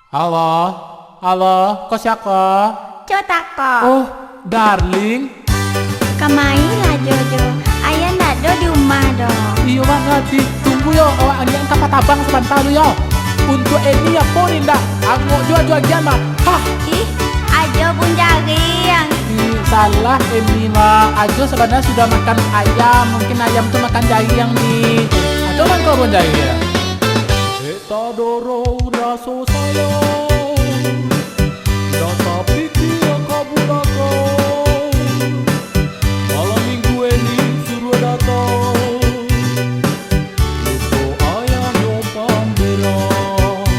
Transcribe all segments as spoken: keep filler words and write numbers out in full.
Halo, halo, ko sia ko? Cota ko. Oh, darling. Kamai lah, Jo, Jo. Ayah ndak ado di rumah doh. Iyo, Mak, ngarati. Tunggu yo, awak anggiak ka Patabang sabanta lu yo. Untuak Eni apo ni ndak? Angok juo, juo agian, Mak. Hah. Ih, Ajo bunjariang. Ih, salah Eni, Mak. Ajo sabananyo sudah makan ayam. Mungkin ayam tu makan jariang ni. Ajo mangko bunjariang. Dek tadorong raso sayang, indak tapikia ka bulakang. Malam minggu Eni suruah datang, lupo ayah nyo pamberang.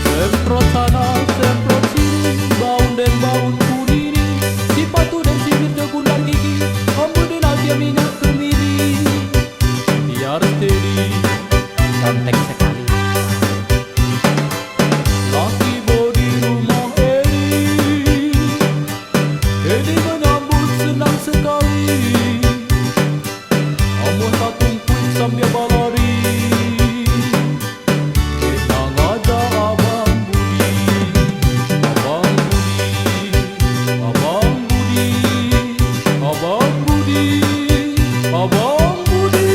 Semprot sana, semprot sini, baun den baun kunini, sipatu den sisir jo gundar gigi, rambut den agiah minyak kemiri. Biar steady. Ganteng sekali. Lah tibo di rumah Eni, Eni manyambut senang sekali. Amuah tatungkuik sambia balari. Dek nan aja Abang Budi, Abang Budi, Abang Budi, Abang Budi, Abang Budi.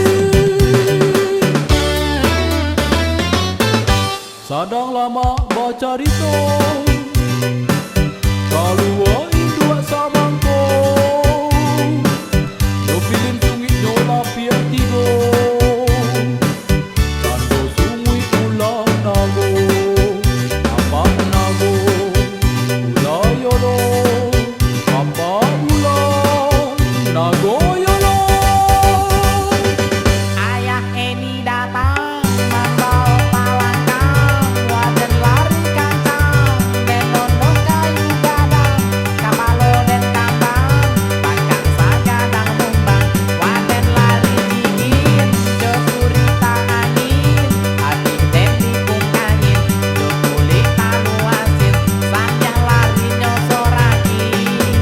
Sadang lamak bacarito, kalua induak samangko, jo pilin sunguiknyo lapiak tigo. Tando sunguik ulah nago, apak nago, ulah yolo, apak ulah nago yolo. Ayah Eni datang, mambao palangkang, waden lari kancang, den nondoh kayu gadang, kapalo den kambang, pangkak sagadang tumbang, waden lari jigin, jo kurita angin, abih den tikung angin, jo kulik talu asin, sambiang larinyo soragin.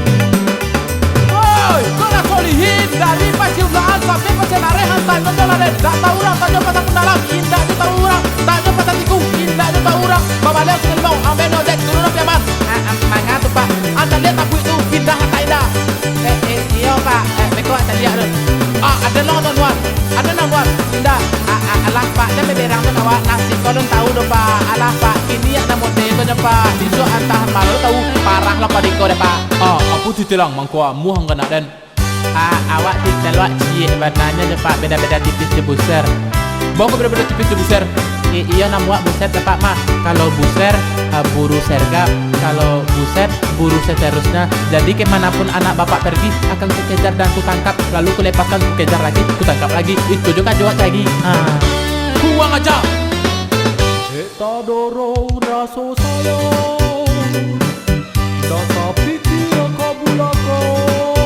Woi, kok lah solihin, dari Pasiulaan sampai Pasianarehan, tanyo jo laden, dak tahu urang, tanyo pasal pundalam, indak jo tahu urang, tanyo pasal tiku, indak jo tahu urang, babaliak Sungai Limau, ambiak nyo ojek, turun Piaman. Ah, ah, manga tu, Pak? Anda lihat tabuik tu, pindah ka Taida. Eh, eh, iyo, Pak. Eh, beko Anda lihat tu. Ah, ado lo tu, Nuan. Ado nang, Nuan? Indak. Ah, ah, alah, Pak. Jan beberang tu, awak. Nasib ko alun tahu doh, Pak. Alah, Pak. Kini nak namo teh tu nyo, Pak. Bisuak antah malu tahu. Parah lah pado iko deh, Pak. Ah, apo tu tilang mangko amuah angganak den? Ah, awak ti kaluak ciek bananyo jo, Pak, beda-beda tipis jo buser. Baa kok beda-beda tipis jo buser? I-, iyo, nan buek buser, Pak, mah. Kalau buser, ah, buru sergap. Kalau buser, buru seterusnya. Jadi, kemanapun anak Bapak pergi, akan kukejar dan kutangkap. Lalu kulepaskan, kukejar lagi, kutangkap lagi. Itu jo karajo awak cari. Ah. Kurang aja. Dek tadorong raso sayang, indak tapikia ka bulakang.